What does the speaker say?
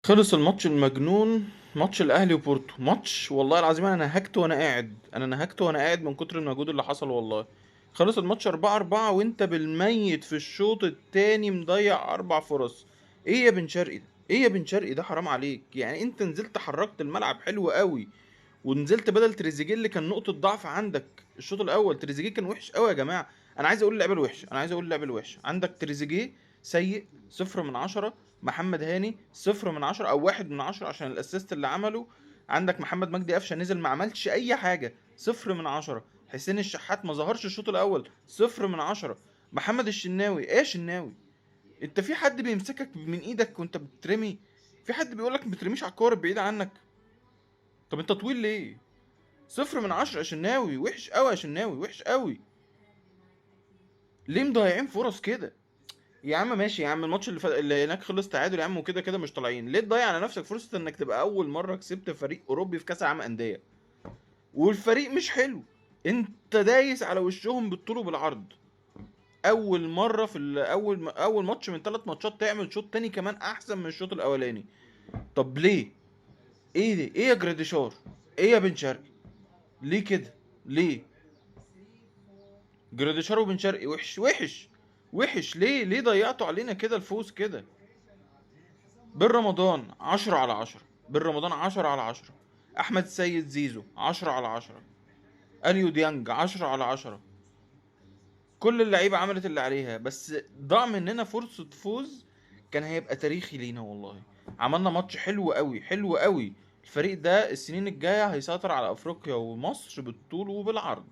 خلص الماتش المجنون، ماتش الاهلي وبورتو. ماتش والله العظيم انا نهكت وانا قاعد، انا نهكت وانا قاعد من كتر المجهود اللي حصل والله. خلص الماتش 4-4 وانت بالميت في الشوط التاني مضيع اربع فرص. ايه يا بن شرقي ده؟ ايه يا بن شرقي ده؟ حرام عليك يعني. انت نزلت حركت الملعب حلو قوي، ونزلت بدل تريزيجيه اللي كان نقطة ضعف عندك الشوط الأول. تريزيجيه كان وحش قوي يا جماعة. أنا عايز أقول اللعيبة الوحشة، أنا عايز أقول اللعيبة الوحشة. عندك تريزيجيه سيء، 0 من 10. محمد هاني 0 من 10 أو 1 من 10 عشان ال assist اللي عمله. عندك محمد مجدي قفشة نزل ما عملش أي حاجة، 0 من 10. حسين الشحات ما ظهرش الشوط الأول، 0 من 10. محمد الشناوي، إيه يا شناوي؟ أنت في حد بيمسكك من إيدك وأنت بترمي؟ في حد بيقولك ما بترميش على الكورة بعيد عنك؟ طب أنت طويل ليه؟ 0 من 10 يا شناوي، وحش قوي يا شناوي، وحش قوي. ليه مضيعين فرص كده يا عم؟ ماشي يا عم، الماتش اللي هناك خلص تعادل يا عم، وكده كده مش طالعين. ليه تضيع على نفسك فرصة انك تبقى اول مرة كسبت فريق اوروبي في كاس العالم اندية والفريق مش حلو؟ انت دايس على وشهم بالطول وبالعرض. اول مرة في اول ماتش من ثلاث ماتشات تعمل شوط تاني كمان احسن من الشوط الاولاني. طب ليه؟ ايه ده؟ ايه يا جراديشار؟ ايه يا بن شرقي؟ ليه كده؟ ليه جراديشار وبن شرقي؟ وحش وحش وحش. ليه؟ ليه ضيعتوا علينا كده الفوز كده؟ بن رمضان 10 على 10، بن رمضان 10 على 10. أحمد سيد زيزو 10 على 10. أليو ديانج 10 على 10. كل اللعيبة عملت اللي عليها، بس ضاع مننا فرصة فوز كان هيبقى تاريخي لينا والله. عملنا ماتش حلو قوي، حلو قوي. الفريق ده السنين الجاية هيسيطر على أفريقيا ومصر بالطول وبالعرض.